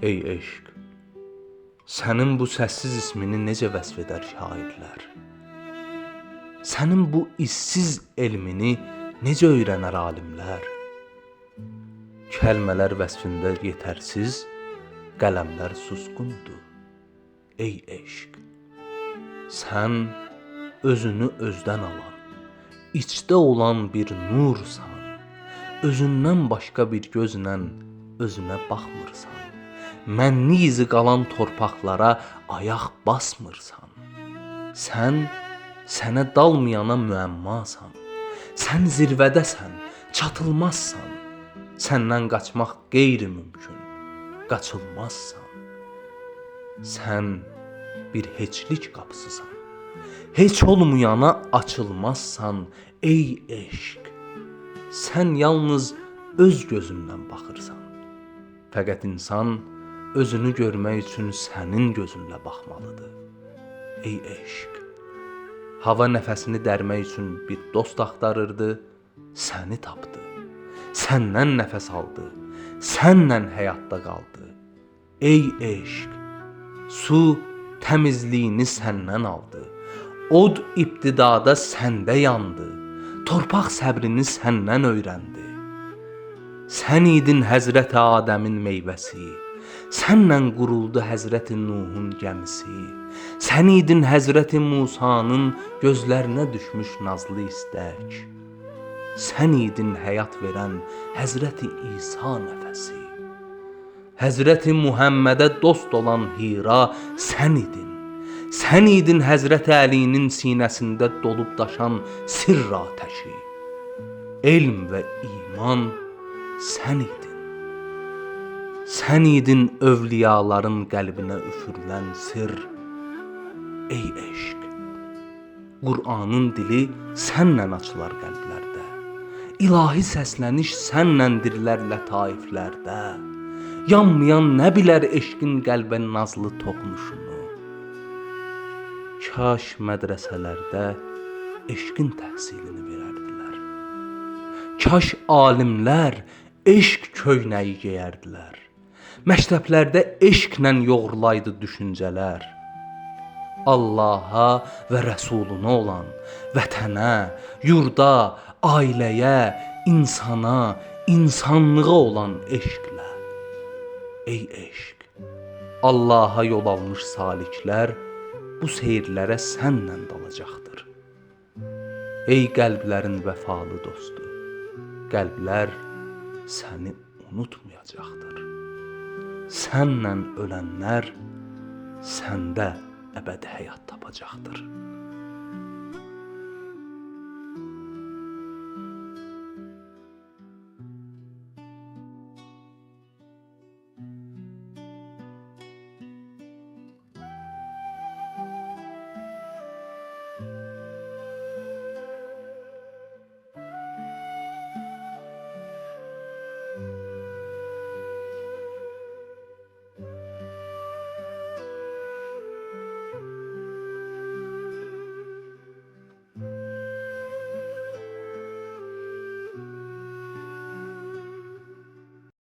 Ey eşq, sənin bu səssiz ismini necə vəsf edər şairlər? Sənin bu işsiz elmini necə öyrənər alimlər? Kəlmələr vəsfində yetərsiz, qələmlər susqundur. Ey eşq, sən özünü özdən alan, içdə olan bir nursan. Özündən başqa bir gözlə özünə baxmırsan. Mənlik izi qalan torpaqlara ayaq basmırsan. Sən sənə dalmayana müəmmasan. Sən zirvədəsən, çatılmazsan. Səndən qaçmaq qeyri-mümkün, qaçılmazsan. Sən bir heçlik qapısısan. Heç olmayana açılmazsan, ey eşq. Sən yalnız öz gözündən baxırsan. Fəqət insan özünü görmək üçün sənin gözünlə baxmalıdır. Ey eşq, hava nəfəsini dərmək üçün bir dost axtarırdı, səni tapdı. Səndən nəfəs aldı, sənlə həyatda qaldı. Ey eşq, su təmizliyini səndən aldı. Od ibtidada səndə yandı. Torpaq səbrini səndən öyrəndi. Sən idin Həzrəti Adəmin meyvəsi. Sənlə quruldu Həzrəti Nuhun gəmisi. Sən idin Həzrəti Musanın gözlərinə düşmüş nazlı istək. Sən idin həyat verən Həzrəti İsa nəfəsi. Həzrəti Muhəmmədə dost olan Hira sən idin. Sən idin Həzrəti Əlinin sinəsində dolub daşan sirr atəşi. Elm və iman sən idin. Sən idin övliyaların qəlbinə üfürülən sirr. Ey eşq, Qur'anın dili sənlə açılar qəlblərdə. İlahi səsləniş sənlə dirilər lataiflərdə. Yanmayan nə bilər eşqin qəlbə nazlı toxunuşunu. Kaş mədrəsələrdə eşqin təhsilini verərdilər. Kaş alimlər eşq köynəyi geyərdilər. Məktəblərdə eşqlə yoğrulaydı düşüncələr. Allaha və Rəsuluna olan, vətənə, yurda, ailəyə, insana, insanlığa olan eşqlə. Ey eşq, Allaha yol almış saliklər bu seyirlərə sənlə dalacaqdır. Ey qəlblərin vəfalı dostu, qəlblər səni unutmayacaqdır. Sənlə ölənlər səndə əbədi həyat tapacaqdır.